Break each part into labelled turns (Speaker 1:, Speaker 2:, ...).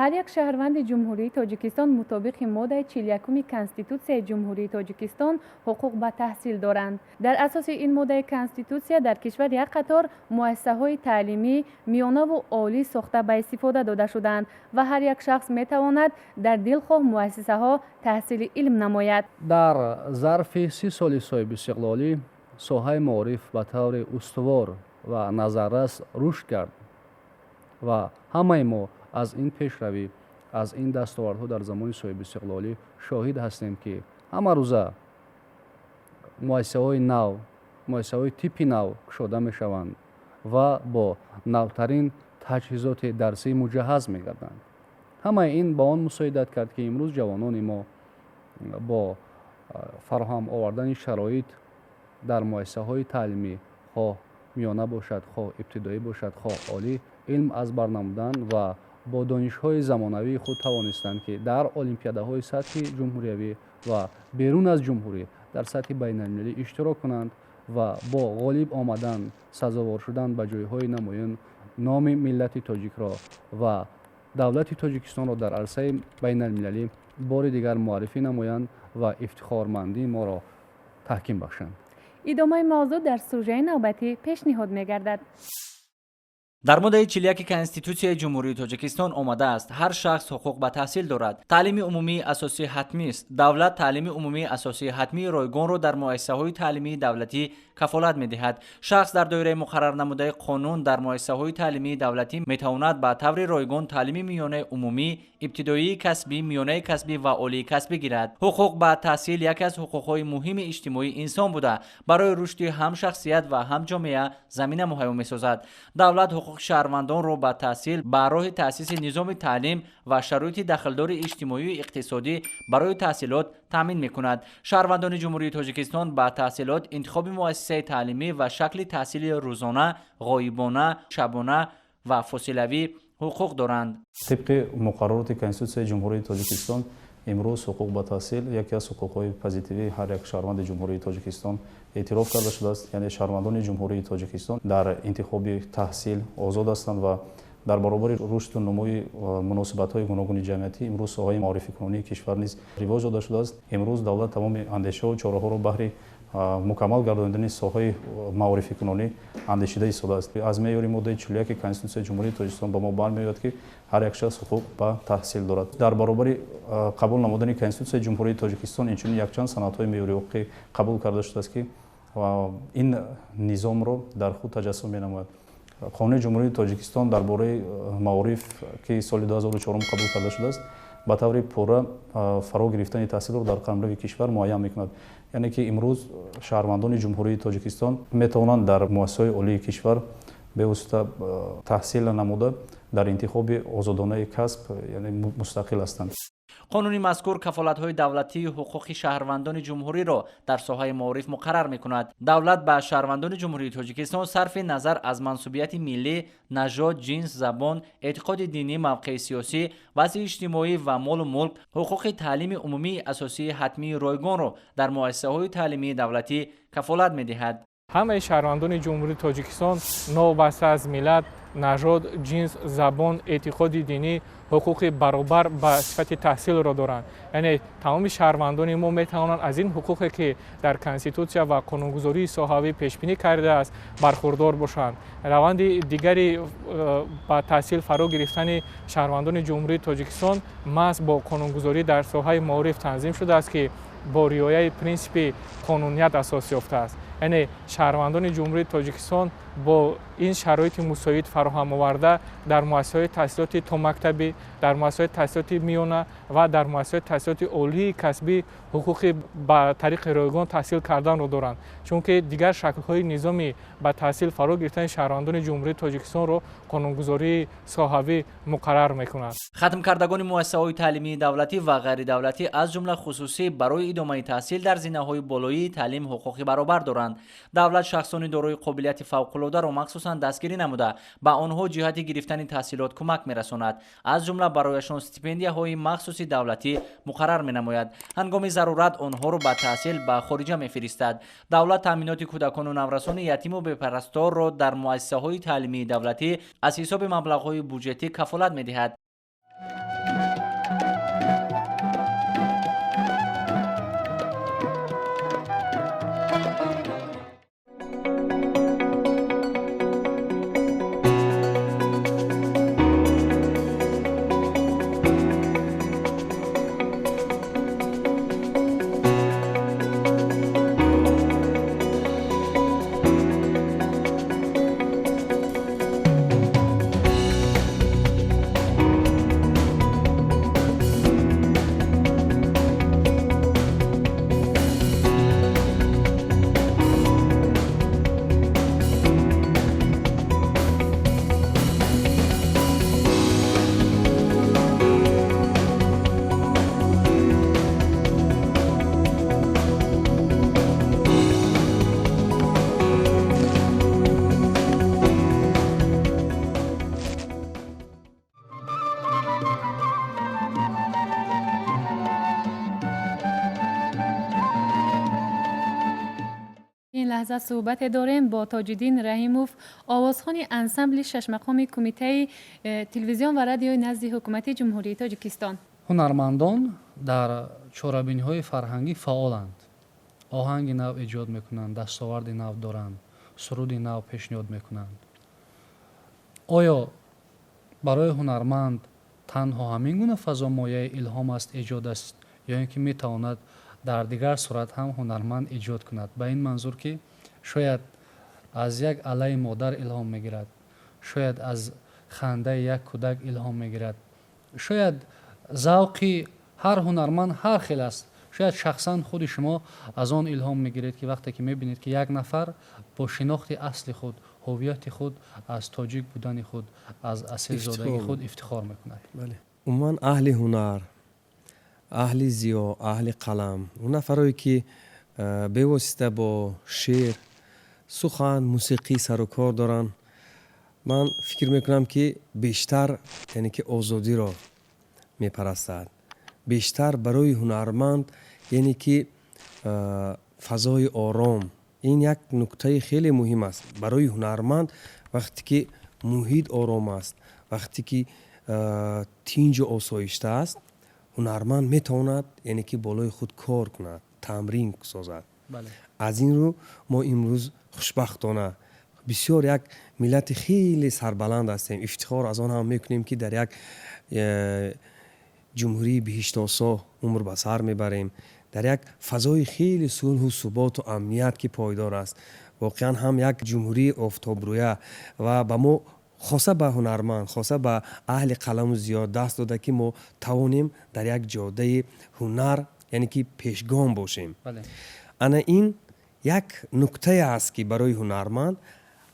Speaker 1: Ҳар як шаҳрванди Ҷумҳурии Тоҷикистон мутобиқи моддаи 41-уми Конститутсияи Ҷумҳурии Тоҷикистон ҳуқуқ ба таҳсил доранд. Дар асоси ин моддаи Конститутсия дар кишвар як қатор муассисаҳои таълимӣ, миёнаву олӣ сохта ба истифода дода шудаанд ва ҳар як шахс метавонад дар дилхоҳ муассисаҳо таҳсили илм намояд.
Speaker 2: Дар зарфи 30 соли соҳибистиқлолӣ соҳаи маориф ба таври устувор ва назаррас рушд кард ва ҳамаи мо аз ин пешравӣ, аз ин дастовардҳо дар замони соҳибистиқлолӣ шоҳид ҳастем, ки ҳамарӯза муассисаҳои нав, муассисаҳои типи нав кушода мешаванд ва бо навтарин таҷҳизоти дарсӣ муҷаҳҳаз мегарданд. Ҳамаи ин ба он мусоидат кард, ки имрӯз ҷавонони мо бо фароҳам овардани шароит дар муассисаҳои таълимӣ, хоҳ миёна бошад, хоҳ ибтидоӣ бошад, хоҳ олӣ, илм аз бар намудан ва бо донишҳои замонавии худ тавонистанд, ки дар олимпиадаҳои сатҳи ҷумҳуриявӣ ва берун аз ҷумҳурӣ дар сатҳи байналмилалӣ иштирок кунанд ва бо ғолиб омадан, сазовор шудан ба ҷойҳои намоён номи миллати тоҷикро ва давлати Тоҷикистонро дар арсаи байналмилалӣ бори дигар муаррифӣ намоянд ва ифтихормандии моро таҳким бахшанд.
Speaker 1: Идомаи мавзӯъ дар сужаи навбатӣ пешниҳод мегардад.
Speaker 3: Дар моддаи 41 Конститутсияи Ҷумҳурии Тоҷикистон омадааст: ҳар шахс ҳуқуқ ба таҳсил дорад. Таълими умумии асосӣ ҳатмист. Давлат таълими умумии асосии ҳатмии ройгонро дар муассисаҳои таълимии давлатӣ кафолат медиҳад. Шахс дар доираи муқаррарнамудаи қонун дар муассисаҳои таълимии давлатӣ метавонад ба таври ройгон таълими миёнаи умумӣ, ибтидоии касбӣ, миёнаи касбӣ ва олии касбӣ гирад. Ҳуқуқ ба таҳсил яке аз ҳуқуқҳои муҳими иҷтимоии инсон буда, барои рушди ҳам шахсият ва ҳам ҷомеа замина муҳайё месозад. Давлат ҳуқуқи шаҳрвандонро ба таҳсил ба роҳи таъсиси низоми таълим ва шароити дахлдори иҷтимоию иқтисодӣ барои таҳсилот таъмин мекунад. Шаҳрвандони Ҷумҳурии Тоҷикистон ба таҳсилот, интихоби муассисаи таълимӣ ва шакли таҳсили рӯзона, ғоибона, шабона ва фосилавӣ ҳуқуқ доранд.
Speaker 4: Тибқи муқаррароти Конститутсияи Ҷумҳурии Тоҷикистон, имрӯз ҳуқуқ ба таҳсил яке аз ҳуқуқҳои позитивии ҳар як шаҳрванди Ҷумҳурии Тоҷикистон эътироф карда шудааст. Яъне шаҳрвандони Ҷумҳурии Тоҷикистон дар интихоби таҳсил озод ҳастанд ва дар баробари рушду нумӯи муносибатҳои гуногуни ҷамъиятӣ имрӯз соҳаи маорификунонии кишвар низ ривоҷ дода шудааст. Имрӯз давлат тамоми андешаҳу чораҳоро баҳри мукаммал гардонидани соҳаи маорификунонӣ андешида истодааст. Аз меъёри моддаи 41 Конститутсияи Ҷумҳурии Тоҷикистон ба мо бармеояд, ки ҳар як шахс ҳуқуқ ба таҳсил дорад. Дар баробари қабул намудани Конститутсияи Ҷумҳурии Тоҷикистон инчунин якчанд санадҳои меъёри ҳуқуқӣ қабул карда шудааст, ки ин низомро дар худ таҷассум менамояд. Қонуни Ҷумҳурии Тоҷикистон дар бораи маориф, ки соли 2004 қабул карда шудааст, ба таври пурра фаро гирифтани таҳсилро дар қаламрави кишвар муайян мекунад. Яъне ки имрӯз шаҳрвандони Ҷумҳурии Тоҷикистон метавонанд дар муассисаҳои олии кишвар бевосита таҳсил намуда, дар интихоби озодонаи касб, яъне мустақил ҳастанд.
Speaker 3: Қонуни мазкур кафолатҳои давлатии ҳуқуқи шаҳрвандони ҷумҳуриро дар соҳаи маориф муқаррар мекунад. Давлат ба шаҳрвандони Ҷумҳурии Тоҷикистон сарфи назар аз мансубияти миллӣ, нажод, ҷинс, забон, эътиқоди динӣ, мавқеи сиёсӣ, вазъи иҷтимоӣ ва молу мулк ҳуқуқи таълими умумии асосии ҳатмии ройгонро дар муассисаҳои таълимии давлатӣ кафолат медиҳад.
Speaker 5: Ҳамаи шаҳрвандони Ҷумҳурии Тоҷикистон новобаста аз миллат, нажод, ҷинс, забон, эътиқоди динӣ ҳуқуқи баробар ба сифати таҳсилро доранд. Яъне тамоми шаҳрвандони мо метавонанд аз ин ҳуқуқе, ки дар Конститутсия ва қонунгузории соҳавӣ пешбинӣ кардааст, бархурдор бошанд. Раванди дигари ба таҳсил фаро гирифтани шаҳрвандони Ҷумҳурии Тоҷикистон маҳз бо қонунгузорӣ дар соҳаи маориф танзим шудааст, ки бо риояи принсипи қонуният асос ёфтааст. Яъне шаҳрвандони Ҷумҳурии Тоҷикистон бо ин шароити мусоид фароҳам оварда дар муассисаҳои таҳсилоти томактабӣ, дар муассисаҳои таҳсилоти миёна ва дар муассисаҳои таҳсилоти олии касбӣ ҳуқуқи ба тариқи ройгон таҳсил карданро доранд, чунки дигар шаклҳои низоми ба таҳсил фаро гирифтани шаҳрвандони Ҷумҳурии Тоҷикистонро қонунгузории соҳавӣ муқаррар мекунад.
Speaker 3: Хатмкардагони муассисаҳои таълимии давлатӣ ва ғайридавлатӣ, аз ҷумла хусусӣ, барои идомаи таҳсил дар зинаҳои болоии таълим ҳуқуқи баробар доранд. Давлат шахсони дорои қобилияти фавқулодаро махсусан дастгирӣ намуда, ба онҳо ҷиҳати гирифтани таҳсилот кӯмак мерасонад, аз ҷумла барояшон стипендияҳои махсуси давлатӣ муқаррар менамояд, ҳангоми зарурат онҳоро ба таҳсил ба хориҷа мефиристад. Давлат таъминоти кӯдакону наврасони ятиму бепарасторро дар муассисаҳои таълимии давлатӣ аз ҳисоби маблағҳои буҷетӣ кафолат медиҳад.
Speaker 1: Лаҳза суҳбате дорем бо Тоҷиддин Раҳимов, овозхони ансамбли шашмақоми Кумитаи телевизион ва радиои назди Ҳукумати Ҷумҳурии Тоҷикистон.
Speaker 2: Ҳунармандон дар чорабиниҳои фарҳангӣ фаъоланд, оҳанги нав эҷод мекунанд, дастоварди нав доранд, суруди нав пешниҳод мекунанд. Оё барои ҳунарманд танҳо ҳамин гуна фазо мояи илҳом аст, эҷод аст, ё ин ки метавонад дар дигар сурат ҳам ҳунарманд эҷод кунад? Ба ин манзур, ки шояд аз як алайи модар илҳом мегирад, шояд аз хандаи як кӯдак илҳом мегирад, шояд завқи ҳар ҳунарманд ҳар хел аст, шояд шахсан худи шумо аз он илҳом мегиред, ки вақте ки мебинед, ки як нафар бо шинохти асли худ, ҳуввияти худ, аз тоҷик будани худ, аз асилзодагии худ ифтихор мекунад.
Speaker 6: Умуман, аҳли ҳунар, аҳли зиё, аҳли қалам, он нафарое ки бевосита бо шеър, сухан, мусиқӣ сару кор доранд, ман фикр мекунам, ки бештар, яъне ки озодиро мепарастад. Бештар барои ҳунарманд, яъне ки фазои ором, ин як нуктаи хеле муҳим аст барои ҳунарманд. Вақте ки муҳит ором аст, вақте ки тинҷу осоишта аст, ҳунарманд метавонад, яъне ки болои худ кор кунад, тамрин созад. Аз ин рӯ мо имрӯз хушбахтона бисёр як миллати хеле сарбаланд ҳастем. Ифтихор аз он ҳам мекунем, ки дар як ҷумҳурии биҳиштосо умр ба сар мебарем, дар як фазои хеле сулҳу суботу амният, ки пойдор аст. Воқеан ҳам як ҷумҳурии офтобрӯя ва ба мо, хоса ба ҳунарманд, хоса ба аҳли қаламу зиё даст дода, ки мо тавонем дар як ҷодаи ҳунар, яъне ки пешгом бошем. Ана ин як нуктае аст, ки барои ҳунарманд,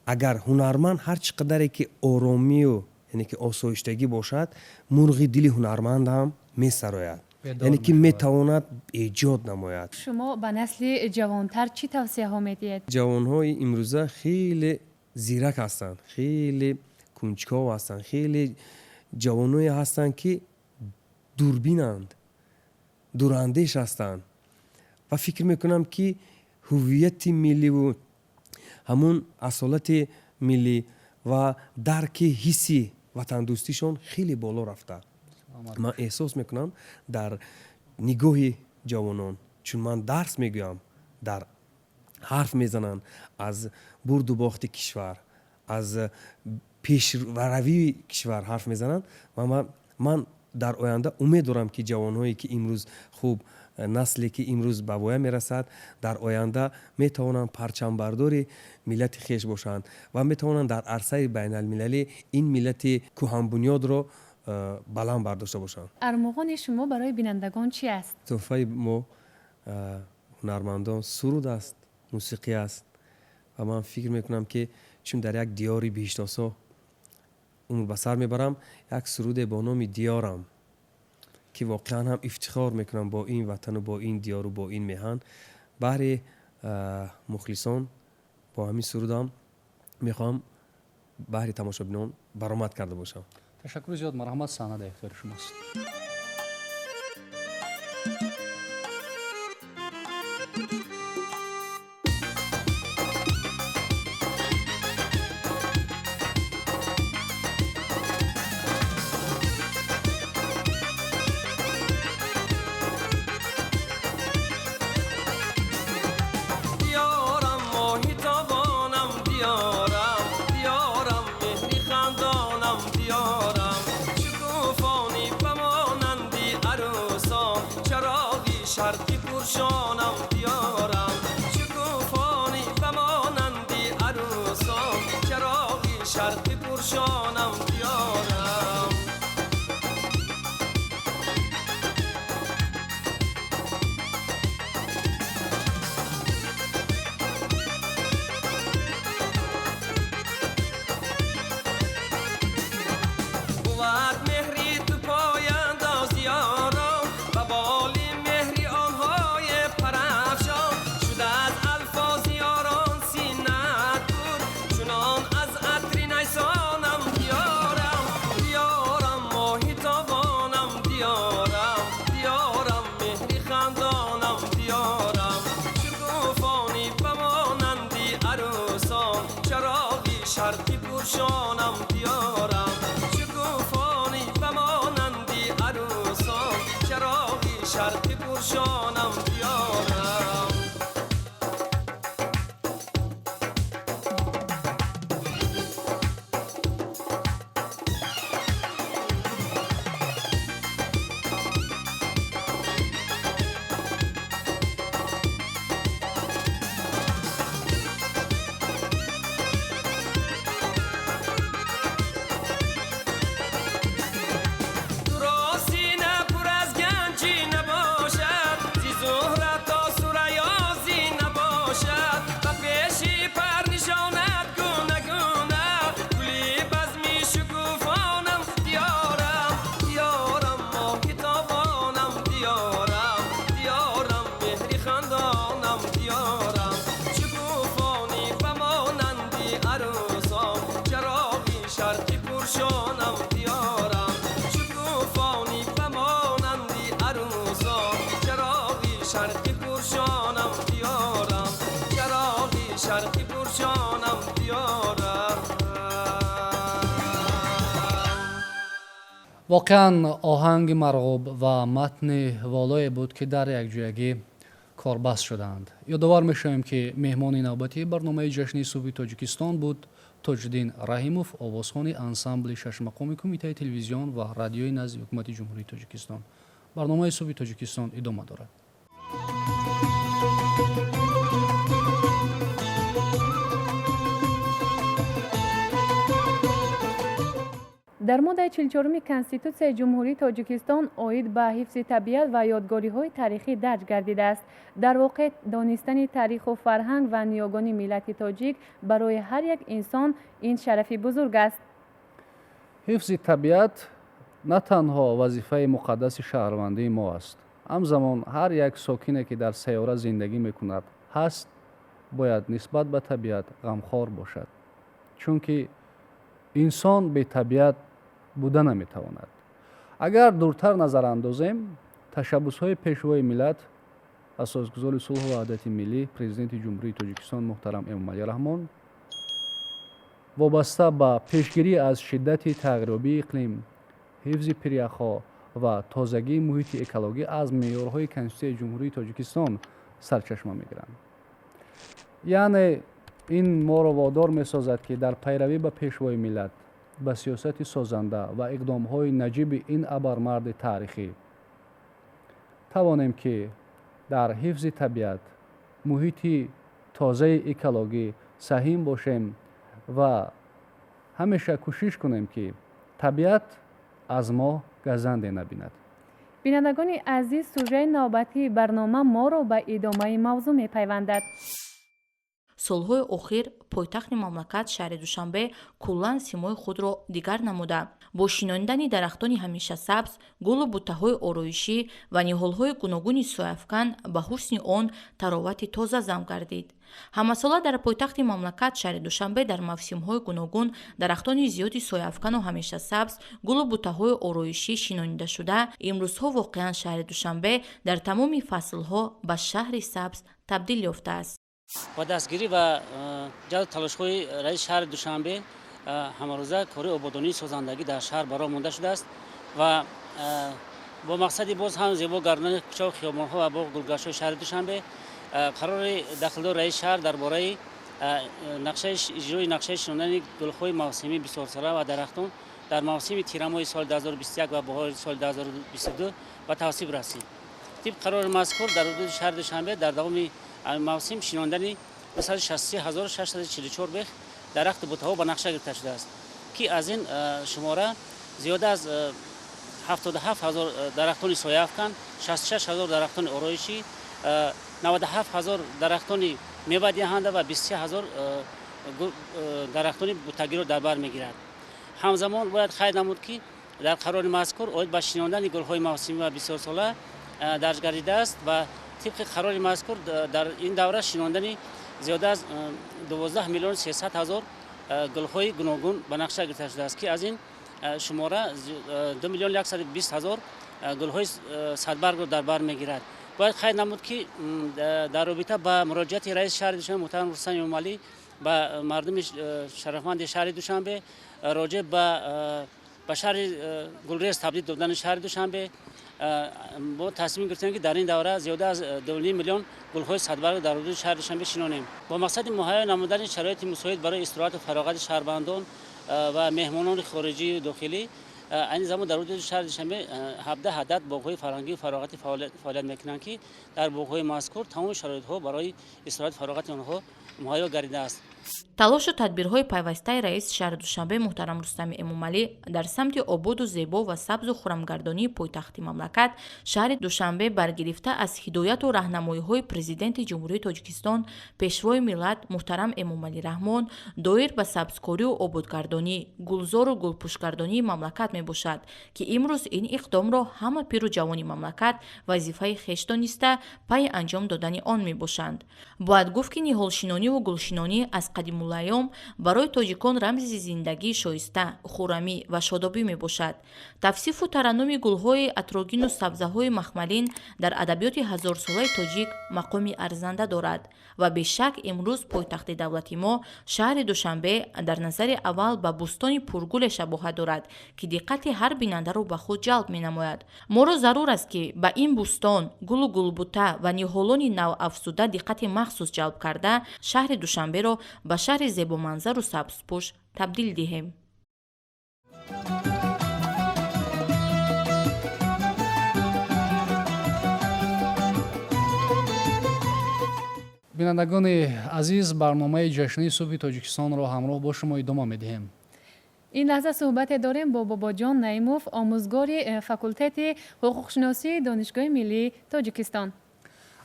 Speaker 6: агар ҳунарманд ҳар чӣ қадаре ки оромию, яъне ки осоиштагӣ бошад, мурғи дили ҳунарманд ҳам месарояд, яъне ки метавонад эҷод намояд.
Speaker 1: Шумо ба насли ҷавонтар чӣ тавсияҳо медиҳед?
Speaker 6: Ҷавонҳои имрӯза хеле зирак ҳастанд, хеле кунҷков ҳастанд, хеле ҷавоное ҳастанд, ки дурбинанд, дурандеш ҳастанд, ва фикр мекунам, ки ҳуввияти милливу ҳамун асолати миллӣ ва дарки ҳисси ватандӯстишон хеле боло рафта. Ман эҳсос мекунам дар нигоҳи ҷавонон, чун ман дарс мегӯям, дар ҳарф мезананд аз бурду бохти кишвар, аз пешравии кишвар ҳарф мезананд, ва ман дар оянда умед дорам, ки ҷавонҳое ки имрӯз хуб, насле ки имрӯз ба воя мерасад, дар оянда метавонанд парчамбардори миллати хеш бошанд ва метавонанд дар арсаи байналмилалӣ ин миллати кӯҳанбунёдро баланд бардошта бошанд.
Speaker 1: Армуғони шумо барои бинандагон чи аст?
Speaker 6: Тӯҳфаи мо, ҳунармандон, суруд аст, мусиқӣ аст, ва ман фикр мекунам, ки чун дар як диёри биҳиштосо умр ба сар мебарам, як суруде бо номи «Диёрам», ки воқеан ҳам ифтихор мекунам бо ин ватану бо ин диёру бо ин меҳан, баҳри мухлисон бо ҳамин сурудам мехоҳам баҳри тамошобинон баромад карда бошам.
Speaker 2: Ташаккури зиёд, марҳамат, саҳна дар ихтиёри шумост.
Speaker 7: شرقی پرشانم دیارم. بود مهری تو پاینداز یارم و بالی مهری آنهای پرافشان شده از الفاظ یاران سینه پر چنان از عطری نیسانم دیارم. دیارم ماهی تابانم دیارم، دیارم مهری خندانم دیارم. شکوفانی بمانندی عروسان چراغی شرقی پرشانم دیارم. شکوفانی بمانندی عروسان چراغی شرقی پرشانم دیارم. تو را سینه پر از گنجی نباشد زی زهره تا ثریازی نباشد و پیشی پر نشاند گونه گونه گلی بزمی شکوفانم دیارم. دیارم ماهی تابانم دیارم، دیارم مهری خندانم دیارم. شکوفانی بمانندی عروسان چراغی شرقی پرشانم دیارم. شکوفانی بمانندی عروسان چراغی شرقی پرشانم دیارم. چراغی شرقی پرشانم دیارم.
Speaker 2: Воқеан оҳанги марғуб ва матни волое буд, ки дар якҷоягӣ корбаст шуданд. Ёдовар мешавем, ки меҳмони навбатии барномаи ҷашни субҳи Тоҷикистон буд Тоҷиддин Раҳимов, овозхони ансамбли шашмақоми Кумитаи телевизион ва радиои назди Ҳукумати Ҷумҳурии Тоҷикистон. Барномаи субҳи Тоҷикистон идома дорад.
Speaker 1: Дар моддаи 44 Конститутсияи Ҷумҳурии Тоҷикистон оид ба ҳифзи табиат ва ёдгориҳои таърихӣ дарҷ гардидааст. Дар воқеъ донистани таъриху фарҳанг ва ниёгони миллати тоҷик барои ҳар як инсон ин шарафи бузург аст.
Speaker 2: Ҳифзи табиат на танҳо вазифаи муқаддаси шаҳрвандии мо аст, ҳамзамон ҳар як сокине, ки дар сайёра зиндагӣ мекунад, ҳаст, бояд нисбат ба табиат ғамхор бошад, чунки инсон бетабиат буда наметавонад. Агар дуртар назар андозем, ташаббусҳои пешвои миллат, асосгузори сулҳу ваҳдати миллӣ, президенти Ҷумҳурии Тоҷикистон муҳтарам Эмомалӣ Раҳмон вобаста ба пешгирӣ аз шиддати тағйирёбии иқлим, ҳифзи пиряхҳо ва тозагии муҳити экологӣ аз меъёрҳои Конститутсияи Ҷумҳурии Тоҷикистон сарчашма мегиранд. Яъне ин моро водор месозад, ки дар пайравӣ ба пешвои миллат, ба сиёсати созанда ва иқдомҳои наҷиби ин абармарди таърихӣ тавонем, ки дар ҳифзи табиат, муҳити тозаи экологӣ саҳим бошем ва ҳамеша кӯшиш кунем, ки табиат аз мо газанде набинад.
Speaker 1: Бинандагони азиз, сужаи навбатии барнома моро ба идомаи мавзӯъ мепайвандад.
Speaker 8: Солҳои охир пойтахти мамлакат шаҳри Душанбе куллан симои худро дигар намуда, бо шинонидани дарахтони ҳамешасабз, гулу буттаҳои ороишӣ ва ниҳолҳои гуногуни сояафкан ба ҳусни он таровати тоза зам гардид. Ҳамасола дар пойтахти мамлакат шаҳри Душанбе дар мавсимҳои гуногун дарахтони зиёди сояафкану ҳамешасабз, гулу буттаҳои ороишӣ шинонидашуда, имрӯзҳо воқеан шаҳри Душанбе дар тамоми фаслҳо ба шаҳри сабз табдил ёфтааст.
Speaker 9: Ба дастгирӣ ва ҷалб талошҳои раиси шаҳри Душанбе ҳамарӯза кори ободонии созандагӣ дар шаҳр ба роҳ монда шудааст ва бо мақсади боз ҳам зебо гардонани кӯчаву хиёбонҳо ва боғ гулгаштҳои шаҳри Душанбе қарори дахлдор раиси шаҳр дар бораи иҷрои нақшаи шинондани гулҳои мавсимии бисёрсола ва дарахтон дар мавсими тирамоҳи соли 2021 ва баҳори соли 2022 ба тавсиб расид. Тибқи қарори мазкур дар ҳудуди шаҳри Душанбе дар давоми мавсим шинондани 263644 бех Дарахту бутаҳо ба нақша гирифта шудааст, ки аз ин шумора зиёда аз 77 ҳазор дарахтони сояафкан, 66 ҳазор дарахтони ороишӣ, 97 ҳазор дарахтони мевадиҳанда ва 23 ҳазор дарахтони бутагиро дар бар мегирад. Ҳамзамон бояд қайд намуд, ки дар қарори мазкур оид ба шинондани гулҳои мавсимӣ ва бисёрсола дарҷ гардидааст ва тибқи қарори мазкур дар ин давра шинондани зиёда аз 12 миллион 300 ҳазор гулҳои гуногун ба нақша гирифта шудааст, ки аз ин шумора 2 миллион 120 ҳазор гулҳои садбаргро дар бар мегирад. Бояд қайд намуд, ки дар робита ба муроҷиати раиси шаҳри Душанбе муҳтарам Рустам Эмомалӣ ба мардуми шарафманди шаҳри Душанбе роҷеъ ба шаҳри гулрез табдил додани шаҳри Душанбе мо тасмим гирифтем, ки дар ин давра зиёда аз 2 миллион гулҳои садбарг дар ҳудуди шаҳри Душанбе шинонем. Бо мақсади муҳайё намудани шароити мусоид барои истироҳату фароғати шаҳрвандон ва меҳмонони хориҷию дохилӣ, айни замон дар ҳудуди шаҳри Душанбе 17 адад боғҳои фарҳангию фароғатӣ фаъолият мекунанд, ки дар боғҳои мазкур тамоми шароитҳо барои истироҳату фароғати онҳо муҳайё гардидааст.
Speaker 8: Талошу тадбирҳои пайвастаи раиси шаҳри Душанбе муҳтарам Рустами Эмомалӣ дар самти ободу зебо ва сабзу хурамгардонии пойтахти мамлакат шаҳри Душанбе, баргирифта аз ҳидояту раҳнамоиҳои Президенти Ҷумҳурии Тоҷикистон, Пешвои миллат муҳтарам Эмомалӣ Раҳмон доир ба сабзкорию ободгардонӣ, гулзору гулпӯшгардонии мамлакат мебошад, ки имрӯз ин иқдомро ҳама пиру ҷавони мамлакат вазифаи хеш дониста, пайи анҷом додани он мебошанд. Бояд гуфт, ки ниҳолшинониву гулшинонӣ аз қадимулайём барои тоҷикон рамзи зиндагии шоиста, хуррамӣ ва шодобӣ мебошад. Тавсифу тараннуми гулҳои атрогину сабзаҳои махмалин дар адабиёти ҳазорсолаи тоҷик мақоми арзанда дорад ва бешак имрӯз пойтахти давлати мо шаҳри Душанбе дар назари аввал ба бӯстони пургуле шабоҳат дорад, ки диққати ҳар бинандаро ба худ ҷалб менамояд. Моро зарур аст, ки ба ин бӯстон, гулу гулбута ва ниҳолони навафзуда диққати махсус ҷалб карда, шаҳри Душанберо ба шаҳри зебоманзару сабзпӯш табдил диҳем.
Speaker 2: Бинандагони азиз, барномаи ҷашнии субҳи Тоҷикистонро ҳамроҳ бо шумо идома медиҳем.
Speaker 1: Ин лаҳза суҳбате дорем бо Бобоҷон Наимов, омӯзгори факултети ҳуқуқшиносии Донишгоҳи миллии Тоҷикистон.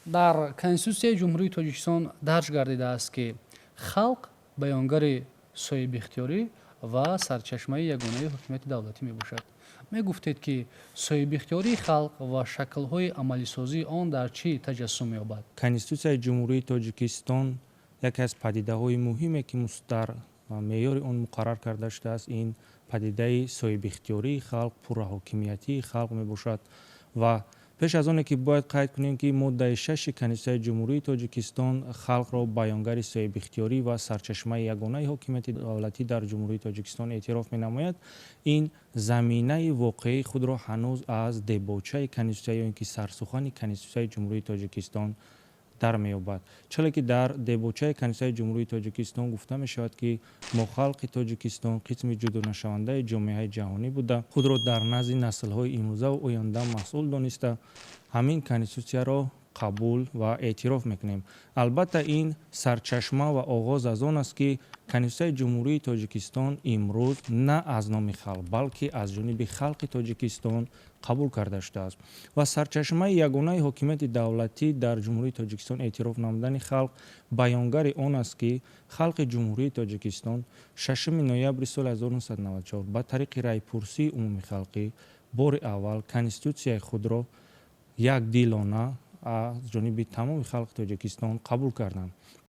Speaker 2: Дар Конститутсияи Ҷумҳурии Тоҷикистон дарҷ гардидааст, ки халқ баёнгари соҳибихтиёрӣ ва сарчашмаи ягонаи ҳокимияти давлатӣ мебошад. Мегуфтед, ки соҳибихтиёрии халқ ва шаклҳои амалисозии он дар чӣ таҷассум меёбад?
Speaker 10: Конститутсияи Ҷумҳурии Тоҷикистон яке аз падидаҳои муҳиме, ки дар меъёри он муқаррар карда шудааст, ин падидаи соҳибихтиёрии халқ, пурраҳокимиятии халқ мебошад. Ва пеш аз оне ки бояд қайд кунем, ки моддаи шаши Конститутсияи Ҷумҳурии Тоҷикистон халқро баёнгари соҳибихтиёрӣ ва сарчашмаи ягонаи ҳокимияти давлатӣ дар Ҷумҳурии Тоҷикистон эътироф менамояд, ин заминаи воқеии худро ҳанӯз аз дебочаи Конститутсия ё ин ки сарсухани Конститутсияи Ҷумҳурии Тоҷикистон дар меёбад. Чале ки дар дебочаи Конститутсияи Ҷумҳурии Тоҷикистон гуфта мешавад, ки мо, халқи Тоҷикистон, қисми ҷудонашавандаи ҷомеаи ҷаҳонӣ буда, худро дар назди наслҳои имрӯзаву оянда масъул дониста, ҳамин Конститутсияро қабул ва эътироф мекунем. Албатта, ин сарчашма ва оғоз аз он аст, ки Конститутсияи Ҷумҳурии Тоҷикистон имрӯз на аз номи халқ, балки аз ҷониби халқи Тоҷикистон қабул карда шудааст ва сарчашмаи ягонаи ҳокимияти давлатӣ дар Ҷумҳурии Тоҷикистон эътироф намудани халқ баёнгари он аст, ки халқи Ҷумҳурии Тоҷикистон 6 ноябри соли 1994 ба тариқи райпурсии умумихалқӣ бори аввал Конститутсияи худро якдилона аз ҷониби тамоми халқи Тоҷикистон қабул карданд.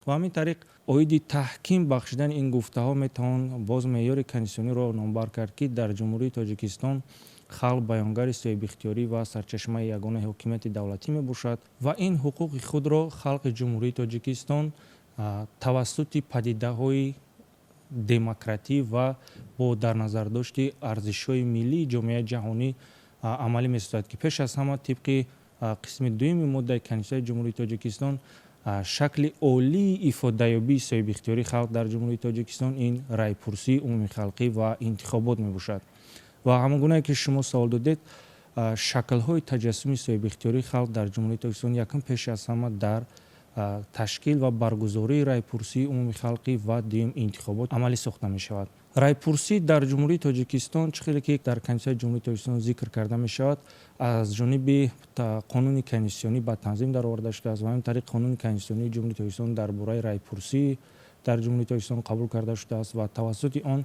Speaker 10: Ва ҳамин тариқ, оиди таҳким бахшидани ин гуфтаҳо метавон боз меъёри конститутсиониро номбар кард, ки дар Ҷумҳурии Тоҷикистон халқ баёнгари соҳибихтиёрӣ ва сарчашмаи ягонаи ҳокимияти давлатӣ мебошад ва ин ҳуқуқи худро халқи Ҷумҳурии Тоҷикистон тавассути падидаҳои демократӣ ва бо дар назардошти арзишҳои миллии ҷомеаи ҷаҳонӣ амалӣ месозад, ки пеш аз ҳама тибқи қисми дуюми моддаи Конститутсияи Ҷумҳурии Тоҷикистон шакли олии ифодаёбии соҳибихтиёрии халқ дар Ҷумҳурии Тоҷикистон ин райпурсии умумихалқӣ ва интихобот мебошад. Ва ҳамон гунае ки шумо савол додед, шаклҳои таҷассуми соҳибихтиёрии халқ дар Ҷумҳурии Тоҷикистон якум пеш аз ҳама дар Ташкил ва баргузории райпурсии умумихалқӣ ва дуюм интихобот амалӣ сохта мешавад. Райпурсӣ дар Ҷумҳурии Тоҷикистон, чӣ хеле ки дар Конститутсияи Ҷумҳурии Тоҷикистон зикр карда мешавад, аз ҷониби қонуни конститутсионӣ ба танзим дароварда шудааст ва ҳамин тариқ қонуни конститутсионии Ҷумҳурии Тоҷикистон дар бораи райпурсӣ дар Ҷумҳурии Тоҷикистон қабул карда шудааст ва тавассути он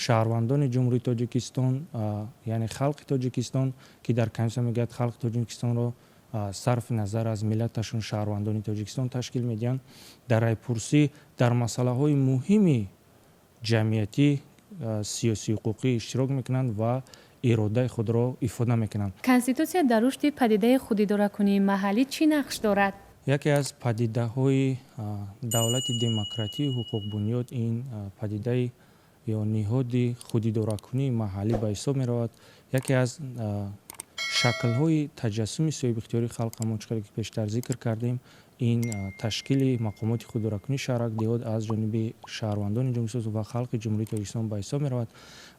Speaker 10: шаҳрвандони Ҷумҳурии Тоҷикистон, яъне халқи Тоҷикистон, ки дар конститутсия мегӯяд, халқи Тоҷикистонро сарфи назар аз миллаташон шаҳрвандони Тоҷикистон ташкил медиҳанд, дар райпурсӣ дар масъалаҳои муҳими ҷамъиятӣ, сиёсӣ, ҳуқуқӣ иштирок мекунанд ва иродаи худро ифода мекунанд.
Speaker 1: Конститутсия дар рушди падидаи худидоракунии маҳаллӣ чӣ нақш дорад?
Speaker 10: Яке аз падидаҳои давлати демократию ҳуқуқбунёд ин падидаи ё ниҳоди худидоракунии маҳаллӣ ба ҳисоб меравад. Яке аз шаклҳои таҷассуми соҳибихтиёрии халқ, ҳамон чӣ қадре ки пештар зикр кардем, ин ташкили мақомоти худидоракунии шаҳрак, деҳот аз ҷониби шаҳрвандони Ҷумҳурии ва халқи Ҷумҳурии Тоҷикистон ба ҳисоб меравад.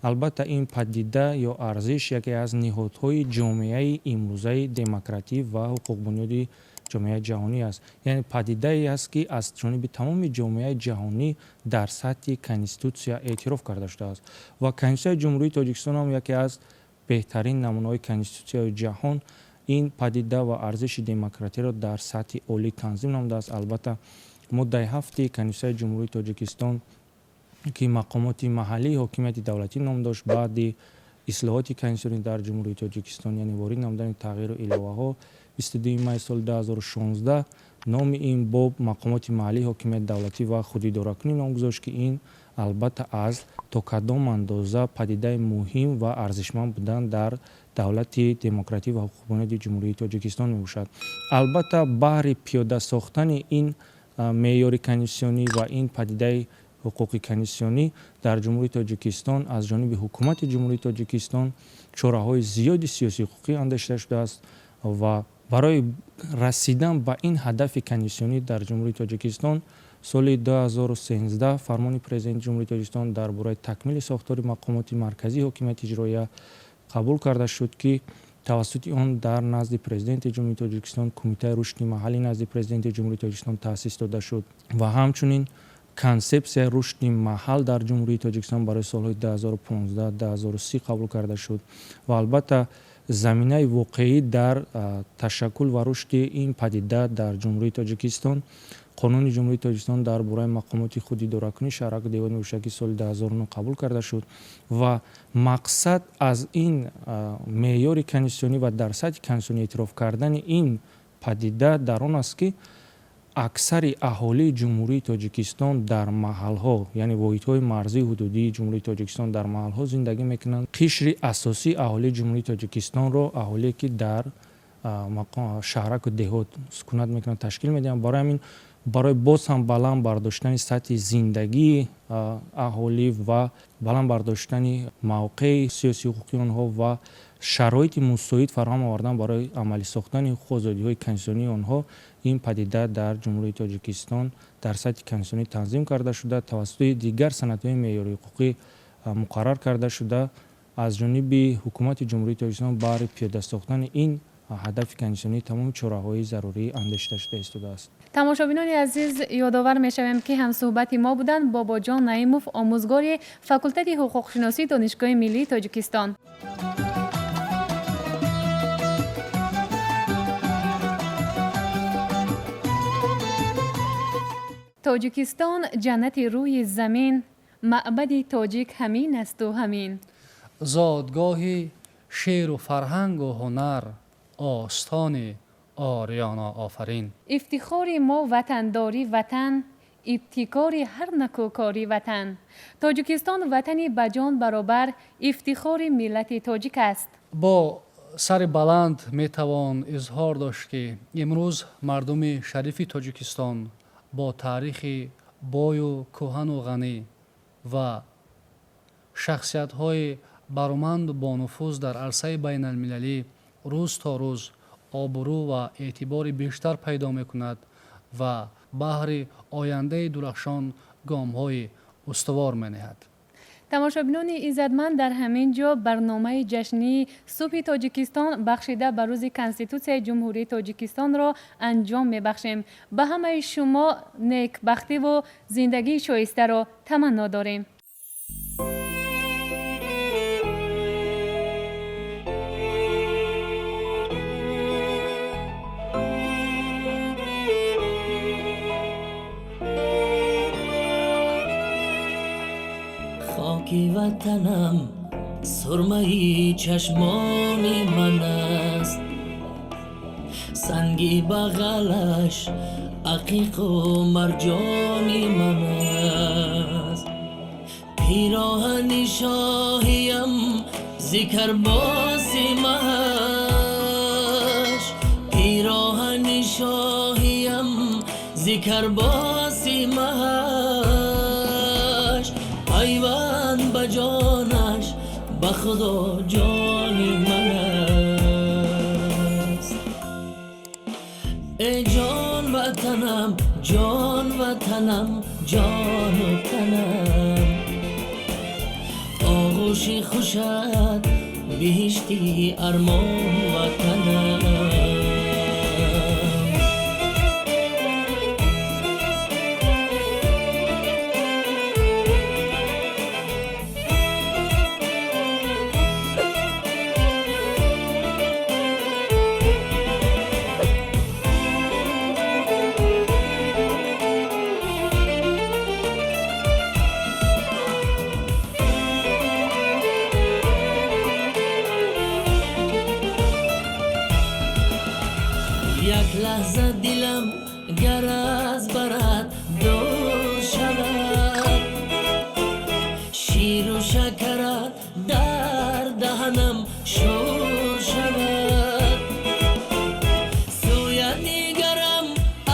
Speaker 10: Албатта, ин падида ё арзиш яке аз ниҳодҳои ҷомеаи имрӯзаи демократӣ ва ҳуқуқбунёди ҷомеаи ҷаҳонӣ аст, яъне падидае аст, ки аз ҷониби тамоми ҷомеаи ҷаҳонӣ дар сатҳи конститутсия эътироф карда шудааст. Ва Конститутсияи Ҷумҳурии Тоҷикистон ҳам яке аз беҳтарин намунаҳои конститутсияи ҷаҳон ин падида ва арзиши демократиро дар сатҳи олӣ танзим намудааст. Албатта, моддаи 7-и Конститутсияи Ҷумҳурии Тоҷикистон, ки мақомоти маҳаллии ҳокимияти давлатӣ ном дошт, баъди ислоҳоти конститутсионӣ дар Ҷумҳурии Тоҷикистон, яъне ворид намудани тағйиру иловаҳо, 22 май соли 2016 номи ин боб мақомоти маҳаллии ҳокимияти давлатӣ ва худидоракунӣ ном гузошт, ки ин албатта аз то кадом андоза падидаи муҳим ва арзишманд будан дар давлати демократӣ ва ҳуқуқбунёди Ҷумҳурии Тоҷикистон мебошад. Албатта, баҳри пиёда сохтани ин меъёри конститутсионӣ ва ин падидаи ҳуқуқи конститутсионӣ дар Ҷумҳурии Тоҷикистон аз ҷониби ҳукумати Ҷумҳурии Тоҷикистон чораҳои зиёди сиёсӣ ҳуқуқӣ андешида шудааст ва барои расидан ба ин ҳадафи конститутсионӣ дар Ҷумҳурии Тоҷикистон соли 2013 фармони Президенти Ҷумҳурии Тоҷикистон дар бораи такмили сохтори мақомоти марказии ҳокимияти иҷроия қабул карда шуд, ки тавассути он дар назди Президенти Ҷумҳурии Тоҷикистон Кумитаи рушди маҳаллӣ назди Президенти Ҷумҳурии Тоҷикистон таъсис дода шуд ва ҳамчунин консепсияи рушди маҳал дар Ҷумҳурии Тоҷикистон барои солҳои 2015-2030 қабул карда шуд. Ва албатта, заминаи воқеӣ дар ташаккул ва рушди ин падида дар Ҷумҳурии Тоҷикистон Қонуни Ҷумҳурии Тоҷикистон дар бораи мақомоти худидоракунии шаҳраку деҳот мебошад, ки соли 2009 қабул карда шуд. Ва мақсад аз ин меъёри конститутсионӣ ва дар сатҳи конститутсионӣ эътироф кардани ин падида дар он аст, ки аксари аҳолии Ҷумҳурии Тоҷикистон дар маҳалҳо, яъне воҳидҳои марзии ҳудудии Ҷумҳурии Тоҷикистон, дар маҳалҳо зиндагӣ мекунанд. Қишри асосии аҳолии Ҷумҳурии Тоҷикистонро аҳолие, ки дар шаҳраку деҳот сукунат мекунанд, ташкил медиҳанд. Барои ҳамин, барои боз ҳам баланд бардоштани сатҳи зиндагии аҳолӣ ва баланд бардоштани мавқеи сиёсию ҳуқуқии онҳо ва шароити мусоид фароҳам овардан барои амалӣ сохтани ҳуқуқу озодиҳои конститутсионии онҳо, ин падида дар Ҷумҳурии Тоҷикистон дар сатҳи конститутсионӣ танзим карда шуда, тавассути дигар санадҳои меъёрии ҳуқуқӣ муқаррар карда шуда, аз ҷониби ҳукумати Ҷумҳурии Тоҷикистон баҳри пиёда сохтани ин ҳадафи конститутсионӣ тамоми чораҳои зарурӣ андешида шуда истодааст.
Speaker 1: Тамошобинони азиз, ёдовар мешавем, ки ҳамсӯҳбати мо буданд Бобоҷон Наимов, омӯзгори факултети ҳуқуқшиносии Донишгоҳи миллии Тоҷикистон. Тоҷикистон ҷаннати рӯи замин, маъбади тоҷик ҳамин асту ҳамин.
Speaker 2: Зодгоҳи шеру фарҳангу ҳунар, остони ориёно офарин.
Speaker 1: Ифтихори мо ватандорӣ ватан, ибтикори ҳар накӯкорӣ ватан. Тоҷикистон ватани ба ҷон баробар, ифтихори миллати тоҷик аст.
Speaker 2: Бо сари баланд метавон изҳор дошт, ки имрӯз мардуми шарифи Тоҷикистон бо таърихи бою кӯҳану ғанӣ ва шахсиятҳои бароманду бонуфуз дар арсаи байналмилалӣ рӯз то рӯз обрӯ ва эътибори бештар пайдо мекунад ва баҳри ояндаи дурахшон гомҳои устувор менеҳад.
Speaker 1: Тамошобинони иззатманд, дар ҳамин ҷо барномаи ҷашнии субҳи Тоҷикистон, бахшида ба рӯзи Конститутсияи Ҷумҳурии Тоҷикистонро анҷом мебахшем. Ба ҳамаи шумо некбахтиву зиндагии шоистаро таманно дорем.
Speaker 11: Хоки ватанам сурмаи чашмони ман аст, санги бағалаш ақиқу марҷони ман аст. Пироҳани шоҳиям зи карбоси маҳаш, пироҳани шоҳиям зи карбоси маҳаш, пайванд ба ҷонаш ба Худо ҷони ман аст. Эй ҷон ватанам, ҷон ватанам, ҷону танам, оғӯши хушат биҳишти армон ватанам. Як лаҳза дилам гар аз барат дур шавад, ширу шакарат дар даҳанам шур шавад. Сӯят нигарам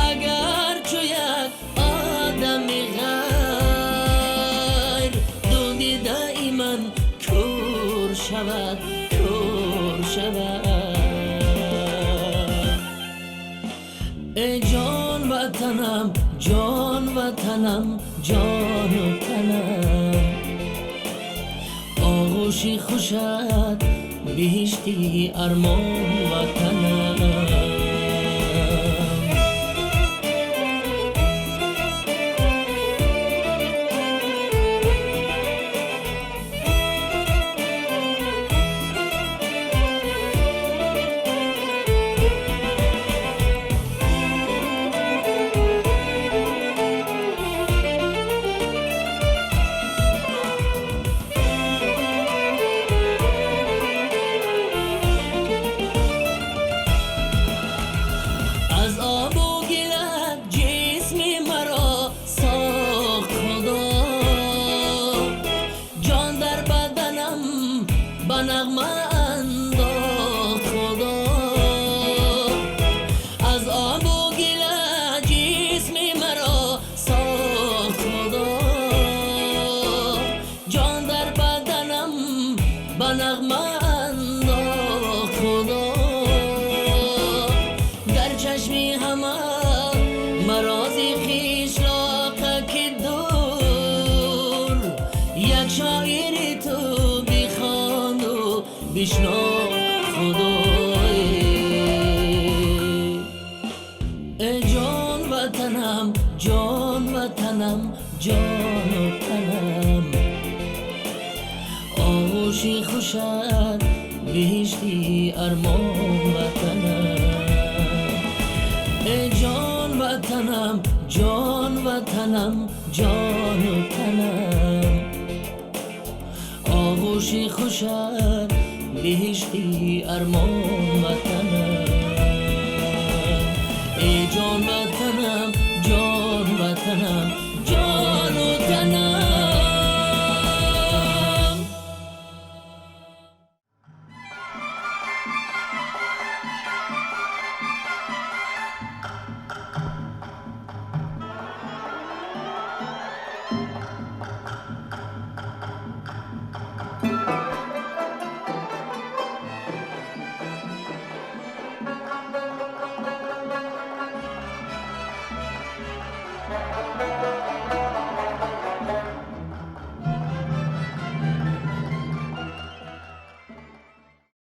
Speaker 11: агар чу як одами ғайр, ду дидаи ман кӯр шавад, кӯр шавад. Эй ҷон ватанам, ҷон ватанам, ҷону танам, оғӯши хушат биҳишти армон ватанам. Аз обу гилат ҷисми маро сохт Худо, ҷон дар баданам ба нағма андохт Худо. Аз обу гилат ҷисми маро сохт Худо, ҷон дар баданам ба нағма андохт Худо. Дар чашми ҳама марози хишлоқаки дур, як шоири ту бихонду бишно Худое. Эй ҷон ватанам, ҷон ватанам, ҷону танам, оғӯши хушат биҳишти армон ватанам. Эй ҷон ватанам, ҷон ватанам, ҷону танам, оғӯши хушат биҳишти армон ватанам. Эй ҷон ватанам, ҷон ватанам, ҷону танам.